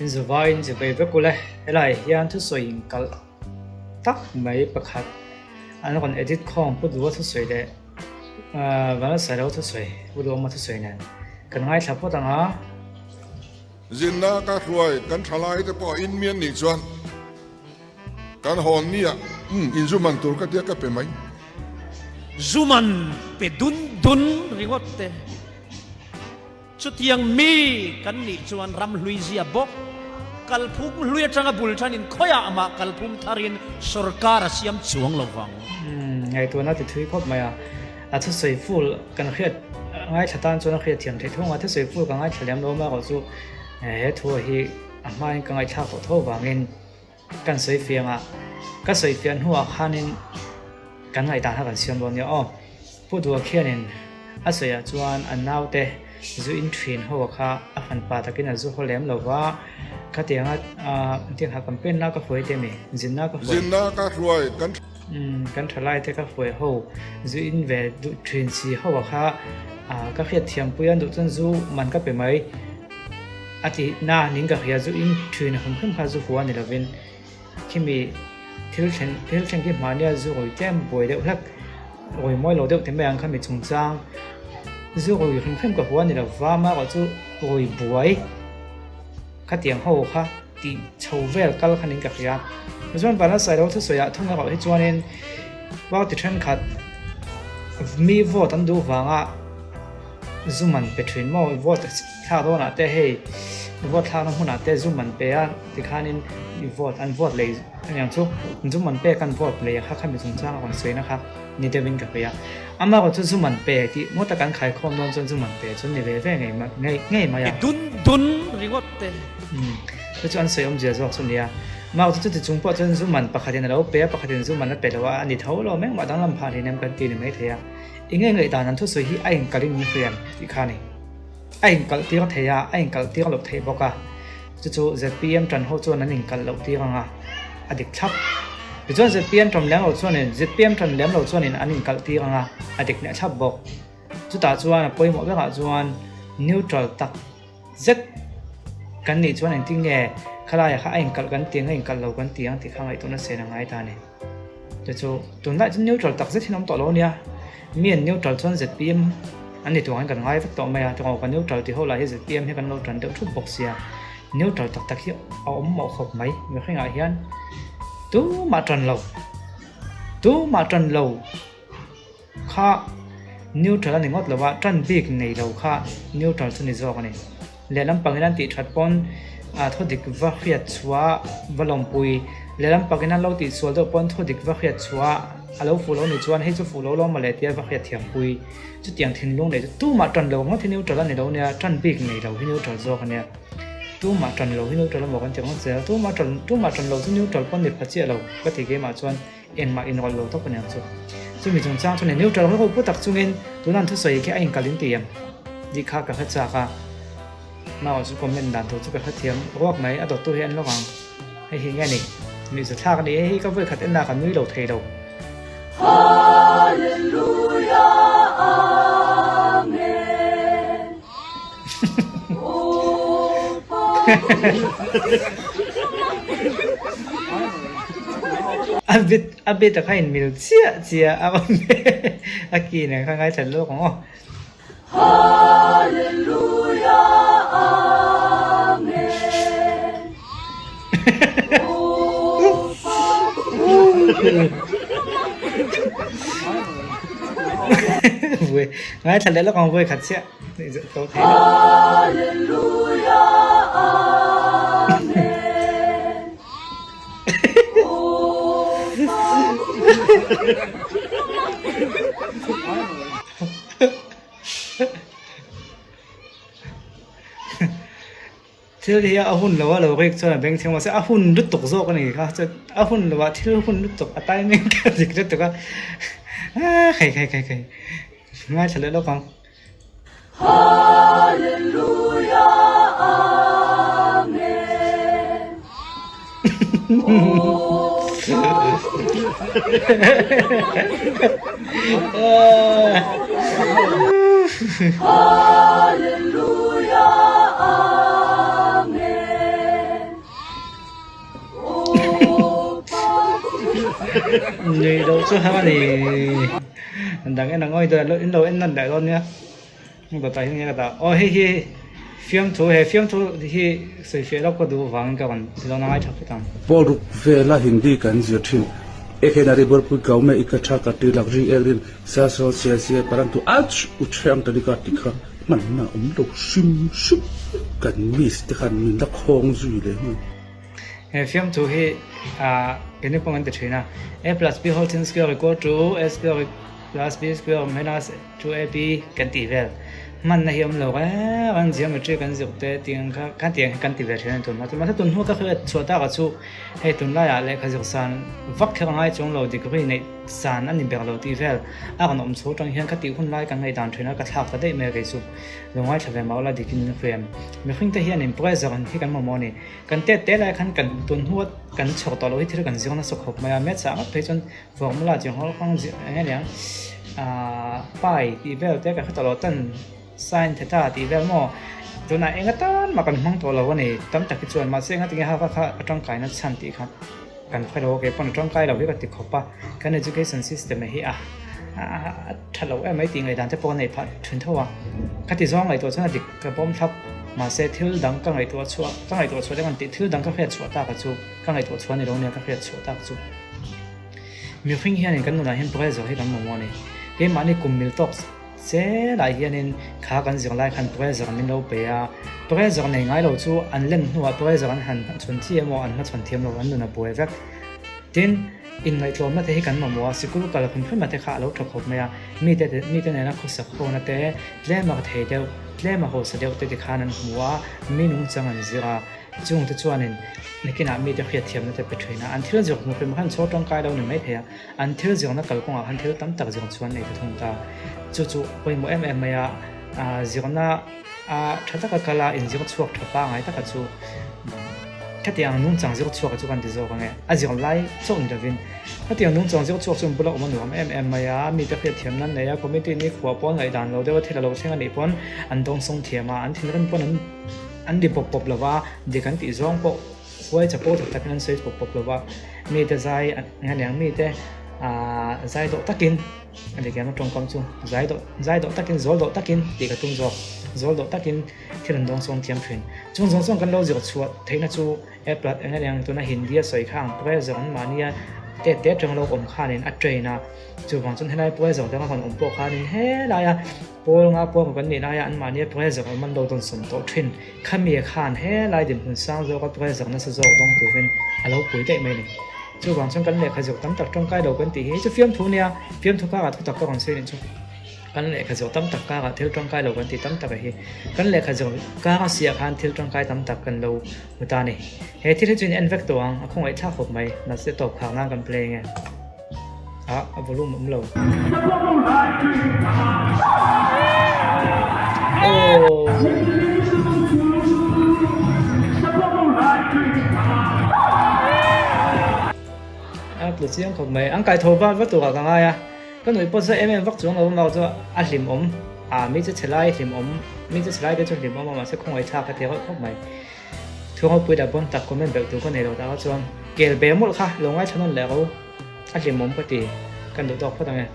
In zavaiin chibai vek ule, helaiah hian thusawi inkalh tak mai pakhat an rawn edit khawm Pu Duha thusawi leh Vanlalsailo thusawi, Pu Duhawma thusawi nen kan ngaithla phawt ang a. Zinna ka hruai kan tha lai te pawh in mian nih chuan kan hawn ni ah umm in zu man tur ka tia ka pe mai. Zu man pe dun dun ringawt te. Chutiang mi kan nih chuan ram hlui zia bawk, kalphung hlui atanga bul thanin khawiah amah kalphung tharin sorkar a siam chuang lo vang. Ngaihtuahna ti thui khawp mai a, a thusawi full kan hriat ngaithla tan chuan a hriat thiam theih thung a, thusawi full ka ngaithla lem lo erawh chu he thu hi a hmain ka ngaihthlak tawh tho vangin kan sawi fiang a, ka sawi fiah hnuah khanin kan ngaihdan kha kan siam dawn nia aw. Pu Dua khianin a sawiah chuan a naute zu in thin ho kha a han pa takin a zu haw lem lo va, khatianga engtin kha campaign na ka hruai te mi, zinna ka hruai. Zinna ka hruai kan. Kan thalai te ka hruai ho zu in ve duh thin si ho kha ka hriat thiam pui a duh chuan zu man ka pe mai a ti na ning ka hria zu in thin hrim hrim kha zu hua ni lovin Khimi thil thleng thil thleng khi hmahnia zu rawi tlem buai deuh hlek rawi mawi lo deuh te mai ang khami chungchang zu rawi hrim hrim ka hua ni lo va mah erawh chu rawi buai khatiang ho kha tih chho vel kal khan in ka hria tichuan Vanlalsailo thusawi ah thung erawh hi chuanin party thenkhat mi vote an duh vanga zu man pe thin maw vote thlak dawnah te hei vote thlakna hmunah te zu man pe a tikhanin i vote an vote lei aniang chu zu man pek an vote lei a kha khami chungchang a rawn sawi na kha ni deuhin ka hria ama erawh chu zu man pe tih ngawt a kan khaikhawm dawn chuan zu man pe chu ni ve ve ngei ngei ngei mai a. I dun dun ringawt te. Umm chu chu an sawi awmzia zawk chu nia ama erawh chu chuti chung pawh chuan zu man pakhatin a lo pe a pakhatin zu man a pe lo a a ni tho lo meng mah danglam phah ni nem kan ti ni maithei a. I nge ngaihdan an thusawi hi a inkalh in min hriam tih kha a ni. A inkalh tir thei a, a inkalh tir loh theih bawk a. Chu chu zpm tan ho chuan an inkalh loh tir ang a, a dik thlap. Tichuan zpm tan lem lo chuanin zpm tan lem lo chuanin an inkalh tir ang a, a dik leh thlap bawk. Chutah chuan a pawimawh berah chuan neutral tak zet kan nih chuan engtin nge khalaiah kha a inkalh kan ti ang a inkalh lo kan ti ang tih kha ngaihtuahna sen a ngai ta a ni. Te chu tunlai chu neutral tak zet hian awm tawh lo ania, mi an neutral chuan zpm an ni tuangin kan ngai vek tawh mai a, tawng kan neutral tih ho lah hi zpm hi kan lo tan deuh thup bawk sia, neutral tak tak hi a awm mawh khawp mai mihringah hian tumah tan lo, tumah tan lo kha neutral a ni ngawt lo a, tan bik nei lo kha neutral chu ni zawk a ni. Lehlam pangin an tih that pawn thu dik va hriat chhuah va lawmpui, lehlam pakin an lo tih sual deuh pawn thu dik va hriat chhuah a lo fuh lo nih chuan hei chu fuh lo lo mawle tia va hriat thiampui. Chutiang thinlung nei chu tumah tan lo ngawt hi neutral a ni lo nia, tan bik nei lo hi neutral zawk a nia. Tumah tan lo hi neutral emaw kan ti ngawt zel, tumah tan tumah tan lo chu neutral pawn ni pha chiah lo ka ti keimah chuan engmah inrawlh lo tawp a niang chu. Chumi chungchang chuan neutral ho pu tak chungin tuna an thusawi khi a inkal in ti em? Tih kha ka hre chak a, mah chu comment dan tur chu ka hre thiam ruak mai, a dawttu hi an lawk ang, hei hi nge ni? Nuihza thlak a ni, hei hi ka vawi khat en a ka nui lo thei lo. Hallelujah Amen A bit a bit a kha in mil chiah chiah a awm e a ki nen kha ngaithla lawk ang aw. Hallelujah Amen Vui ngaithla leh lawk ang vawi khat chiah to thei lo. Hallelujah Amen Thil hi a hun lo a lo rik chuan a beng thleng mahse a hun lutuk zawk a ni kha chuan a hun lo ah thil hun lutuk a timing kha dik lutuk a ah khai khai khai khai ngaithla leh lawk ang. Hallelujah Amen Hallelujah Amen. Nui loh chu har a ni. Dang en a ngawi dawn in lo en nan leh dawn nia. Dawtah hian nge ka dah aw hei hi fiamthu he fiamthu hi sawi fiah lawk ka duh vangin ka rawn ti dawn a ngaithla phawt ang. Pawl ruk vela Hindi kan zir thin. Ek he nari bawrpui kau me ikatha kati lakri ek rin sa so sia sia parantu ach u chhe ang talika ti kha hmanna awm lo hrim hrim kan miss te khan min la khawng zui leh nghal. He fiamthu hi ah keini pawh kan ti thin a, A plus B whole thing square equal to A square plus B square minus 2AB kan tih vel hmanna hi awm lo reng reng geometry kan zuk te tiang kha kha tiang hi kan ti ve thin a ni tunhma chu mahse tunhnu ka hriat chhuah takah chu hei tunlaiah lehkha zuk san vak kher a ngai chuang lo degree neih san a ni ber lo tih vel a rawn awm chho atang hian ka tih hun lai kan ngaihdan thin a ka thlak ta daih mai a kei chu lo ngaithla ve mah ula dikin min hriam mihring te hianin pressure hi kan mamawh a ni kan tet te lai khan kan tunhnu kan chhawr tawh loh hi thil kan zir nasa khawp mai a maths ah ngawt phei chuan Formula chi nghawr kawng eng nge niang ahh pi tih vel te ka hre tawh lo tan sin theta tih vel maw tunah eng atan mah kan hmang tawh lo a ni tam tak hi chuan mahse engati nge haka kha a tangkaina chhan tih kha kan hre lo a kei pawn a tangkai lo hi ka ti khawp a kan education system hi a a tha lo em mai tih ngaihdan te pawh a neih phah thin tho a khati zawng ngaihtuah chuan a dik ka pawm thlap mahse thil dang ka ngaihtuah chhuah ka ngaihtuah chhuah te kan tih thil dang ka hriat chhuah tak a chu ka ngaihtuah chhuah a ni lo nia ka hriat chhuah tak chu. Mihring hianin kan nunah hian pressure hi kan mamawh a ni. Keimahni kum mil tawk zelah hianin kha kan zir lai khan pressure min lo pe a, pressure nei ngai lo chu an len hnuah pressure an han hmachhawn chi emaw an hmachhawn thiam lo an nun a buai vek. Tin, inngaihtlawmna te hi kan mamawh a, sikul kal hrim hrim a te kha a lo tha khawp mai a, mite mite nena khawsak hona te tlem a thei deuh, tlem a hausa deuh te tikhan an hmu a, mi nungchang an zir a. Chungte chuanin nakinah mite hriatthiamna te pe thin a, an thil zir hmuh hrim khan chhawr tangkai lo ni mai thei a, an thil zirna kalkawngah khan thil tam tak zir chuan nei ta thung ta. Chu chu pawimawh em em mai a, zirna a tha taka kal a, inzir chhuak tha pangai taka chu khatiang nungchang zir chhuak chu kan ti zawk ang e, a zir lai chauh ni lovin khatiang nungchang zir chhuak chu bula awm a nuam em em mai a, mite hriatthiamna an nei a, committee ni khua pawn ngaihdan lo deuh a thil a lo thleng a nih pawn an dawngsawng thiam a, an thinrim pawn an. An ri pawp pawp lo va, dik an tih zawng pawh huai chapo tak takin an sawi pawp pawp lo va, mite zai eng aniang mite aah zai dawh takin a dik em a tawngkam chu zai dawh zai dawh takin zawl dawh takin tih ka tum zawk zawl dawh takin thil an dawng sawm thiam thin. Chung zawng zawng kan lo zir chhuah theihna chu App lat eng aniang tuna Hindi a sawi kha ang pressure an mahnia tet te atang lo awm khanin a train a, chuvang chuan helai pressure danga rawn awm pawh khanin helaia pawl nga pawl kan nih laia an mahnia pressure awm an lo dawn sawm tawh thin. Khami khan helai dinhmun sang zawka pressure nasa zawk dawng turin a lo pui daih mai a ni. Chuvang chuan kan lehkha zir tam tak tangkai lo kan tih hi chu fiamthu nia, fiamthu karah thutak ka rawn sawi nih chu. Kan lehkha zir tam tak karah thil tangkai lo kan tih tam tak a hi. Kan lehkha zir kara siah khan thil tangkai tam tak kan lo hmu ta a ni. He thil hi chu in en vek tawh ang, a khawngaih thlak khawp mai. Mahse tawp khar nan kan play nge. Ah, a volume a awm lo. Aww. A tlu chiang khawp mai. An kaitho vat vat turah ka ngai a. Ka nuih pawh chu em em vak chuang lo a chu a hlim awm a mi chu chhe lai hlim awm mi chu chhe lai te chu hlim awm a mahse khawngaih thlak ka ti reuh khawp mai. Thu ropui dah pawn tak comment belh tur ka nei lo tak a chuan kel be mawlh kha lo ngaithla nawn leh ro a hlim awm ka ti kan duh tawk phawt ang e.